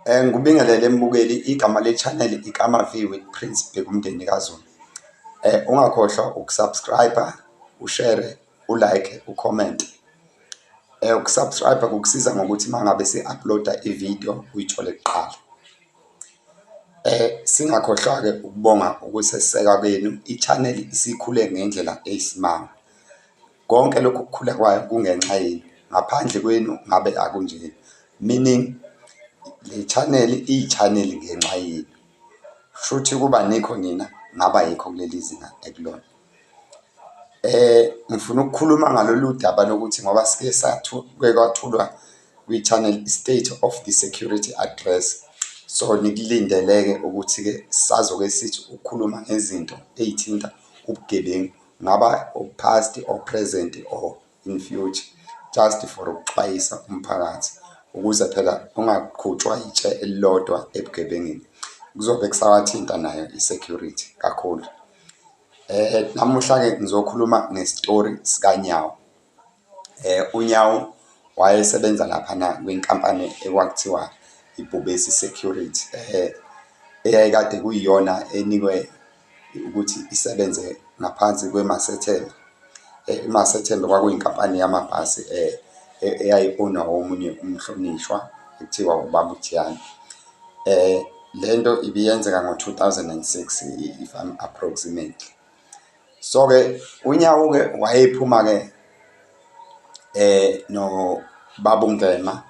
Ngikubingelele mbukeli, igama le-channel iKama V with Prince Bhekumndeni kaZulu. Ungakhohlwa uku-subscribe-a, u-share, u-like, u-comment. Uku-subscribe kukusiza ngokuthi uma ngabe si-upload-a ividiyo uyithole kuqala. Singakhohlwa-ke ukubonga ukuseseka kwenu, i-channel isikhule ngendlela eyisimanga. Konke lokhu kukhula kwayo kungenxa yenu, ngaphandle kwenu ngabe akunjena, meaning le channel iyi-channel ngenxa yenu. Shuthi ukuba anikho nina ngabe ayikho kuleli zinga ekulona. Ngifuna ukukhuluma ngalolu daba lokuthi ngoba sike kuke kwathulwa kwi-channel i-State of the Security Address. So, nikulindele-ke ukuthi-ke sisazoke sithi ukukhuluma ngezinto ey'thinta ubugebengu, kungaba past or present or in future, just for ukuxwayisa umphakathi ukuze phela ungaqhutshwa itshe elilodwa ebugebengwini. Kuzobe kusawathinta nayo i-security kakhulu. Namuhla-ke ngizokhuluma ngesitori sikaNyawo. UNyawo wayesebenza laphana kwinkampani ekwakuthiwa iBhubesi Security, eyayikade kuyiyona enikwe ukuthi isebenze ngaphansi kweMasethembe. IMasethembe kwakuyinkampani yamabhasi eyayi-own-wa omunye umhlonishwa ekuthiwa ubaba uJiyane. Le nto ibiyenzeka ngo-2006, if I'm approximately. So-ke uNyawo-ke wayephuma-ke nobaba uNgema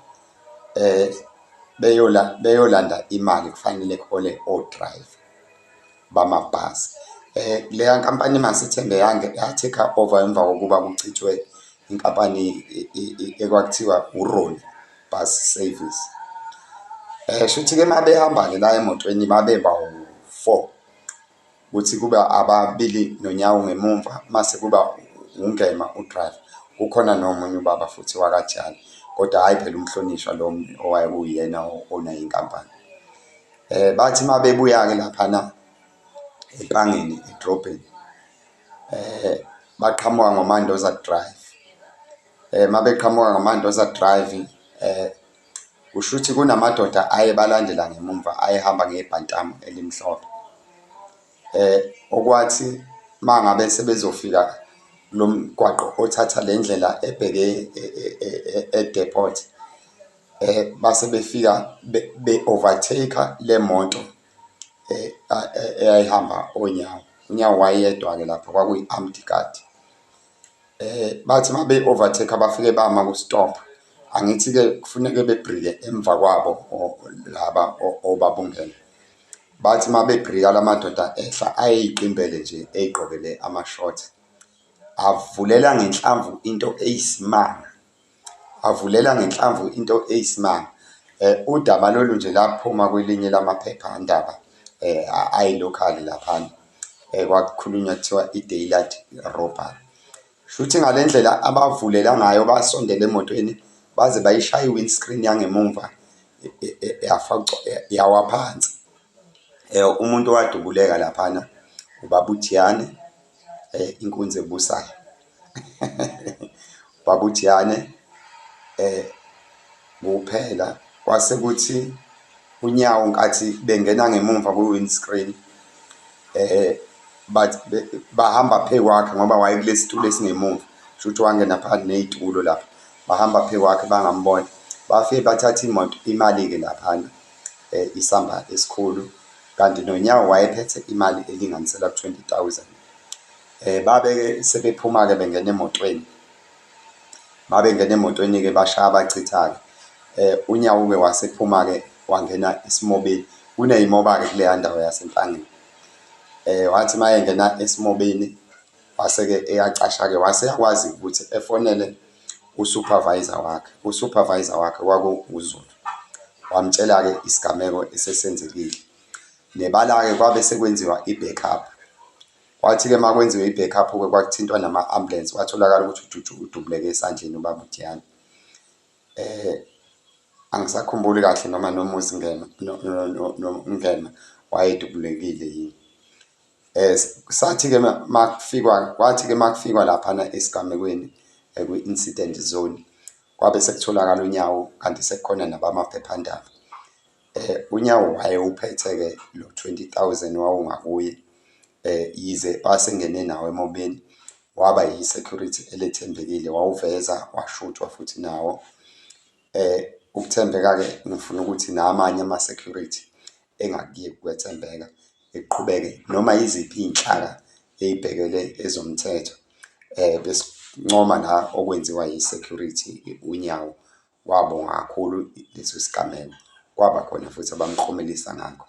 beyolanda imali, kufanele kuhole o-driver bamabhasi. Leya nkampani iMasethembe ya-take over emva kokuba kuchithwe inkampani ekwakuthiwa uRoni Bus Service. Shuthi-ke uma behamba-ke la emotweni babe bawu-four, kuthi kuba ababili noNyawo ngemumva, mase kuba uNgema u-driver. Kukhona nomunye ubaba futhi wakaJali, kodwa hhayi phela umhlonishwa lo owayekuyena o-own-a inkampani. Bathi uma bebuya-ke laphana eMpangeni edrobheni, baqhamuka ngoMandoza Drive. Uma beqhamuka ngoMandoza Drive, kusho ukuthi kunamadoda ayebalandela ngemumva ayehamba ngebhantamu elimhlophe. Okwathi uma ngabe sebezofika kulo mgwaqo othatha le ndlela ebheke e-depot, base befika be-overtake-a le moto eyayihamba oNyawo. UNyawo wayeyedwa-ke lapho, kwakuyi-armed guard. Bathi uma be-overtake-a bafike bama ku-stop. Angithi-ke kufuneke be-brake emva kwabo laba obaba uNgema. Bathi uma be-brake-a la madoda ehla, ayeyiqimbele nje ey'gqokele ama-short. Avulela ngenhlamvu into eyisimanga, avulela ngenhlamvu into eyisimanga. Udaba lolu nje laphuma kwelinye lamaphephandaba ayi-local laphana, kwakukhulunywa kuthiwa i-daylight robbery. Shuthi ngale ndlela abavulela ngayo basondela emotweni baze bayishaya i-windscreen yangemumva, yawa phansi. Umuntu owadubuleka laphana ubaba uJiyane, inkunzi ebusayo. Ubaba uJiyane kuphela, kwase kuthi uNyawo nkathi bengena ngemumva kwi-windscreen, bathi bahamba phezu kwakhe ngoba wayekulesi situlo esingemumva, shuthi wangena phakathi ney'tulo lapha, bahamba phezu kwakhe bangambona. Bafike bathatha imoto, imali-ke laphana isamba esikhulu, kanti noNyawo wayephethe imali elinganiselwa ku-20,000. Babe-ke sebephuma-ke bengena emotweni, babengena emotweni-ke bashaya bachitha-ke. UNyawo-ke wasephuma-ke wangena esimobeni, kuney'moba-ke kuleya ndawo yaseMpangeni. Wathi uma engena esimobeni wase-ke eyacasha-ke, wase eyakwazi ukuthi efonele u-supervisor wakhe. U-supervisor wakhe kwakuwuZulu, wamtshela-ke isigameko esesenzekile. Nebala-ke kwabe sekwenziwa i-backup. Kwathi-ke uma kwenziwa i-backup-ke kwakuthintwa nama-ambulensi, kwatholakala ukuthi udubuleke esandleni ubaba uJiyane. Angisakhumbuli kahle noma noMuzi Ngema noNgema wayedubulekile yini. Sathi-ke makufikwa, kwathi-ke makufikwa laphana esigamekweni kwi-incident zone, kwabe sekutholakala uNyawo kanti sekukhona nabamaphephandaba. UNyawo wayewuphethe-ke lo 20,000 wawungakuye, yize wasengene nawo emobeni, waba yi-security elethembekile, wawuveza, washuthwa futhi nawo. Ukuthembeka-ke ngifuna ukuthi namanye ama-security engakuyeki ukwethembeka, eqhubeke noma yiziphi iy'nhlaka ey'bhekele ezomthetho. Besincoma la okwenziwa yi-security uNyawo, wabonga kakhulu leso sigameko, kwaba khona futhi abamklomelisa ngakho.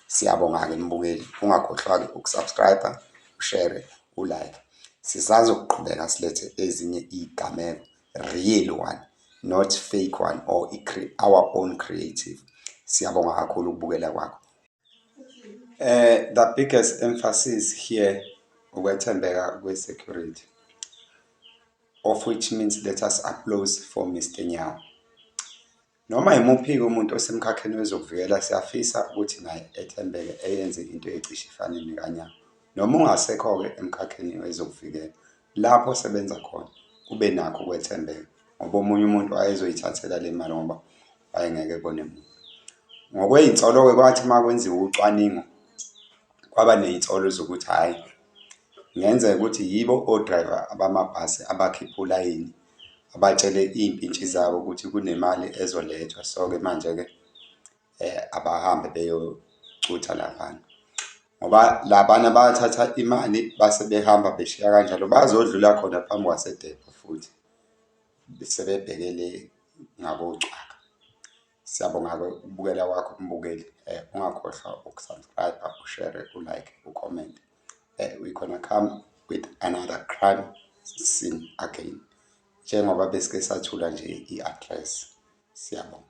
Siyabonga-ke mbukeli, ungakhohlwa-ke uku-subscribe-a, ushere, u-like. Sisazoqhubeka silethe ezinye iy'gameko, real one, not fake one or our own creative. Siyabonga kakhulu ukubukela kwakho. The biggest emphasis here ukwethembeka kwe-security, of which means let us applause for Mr Nyawo. Noma yimuphi-ke umuntu osemkhakheni wezokuvikela, siyafisa ukuthi naye ethembeke, eyenze into ecishe ifane nekaNyawo. Noma ungasekho-ke emkhakheni wezokuvikela, lapho osebenza khona ube nakho ukwethembeka ngoba omunye umuntu wayezoyithathela le mali ngoba wayengeke ebone muntu. Ngokwey'nsolo-ke kwathi uma kwenziwa ucwaningo, kwaba ney'nsolo zokuthi hhayi, kungenzeka ukuthi yibo o-driver bamabhasi abakhipha ulayini, abatshele iy'mpintshi zabo ukuthi kunemali ezolethwa. So-ke manje-ke abahambe beyocutha laphana ngoba labana bathatha imali base behamba beshiya kanjalo, bazodlula khona phambi kwasedepho futhi sebebheke le ngakoCwaka. Siyabonga-ke ukubukela kwakho mbukeli, ungakhohlwa uku-subscribe-a, ushere, u-like, u-comment. We gonna come with another crime scene again, njengoba besike sathula nje i-address. Siyabonga.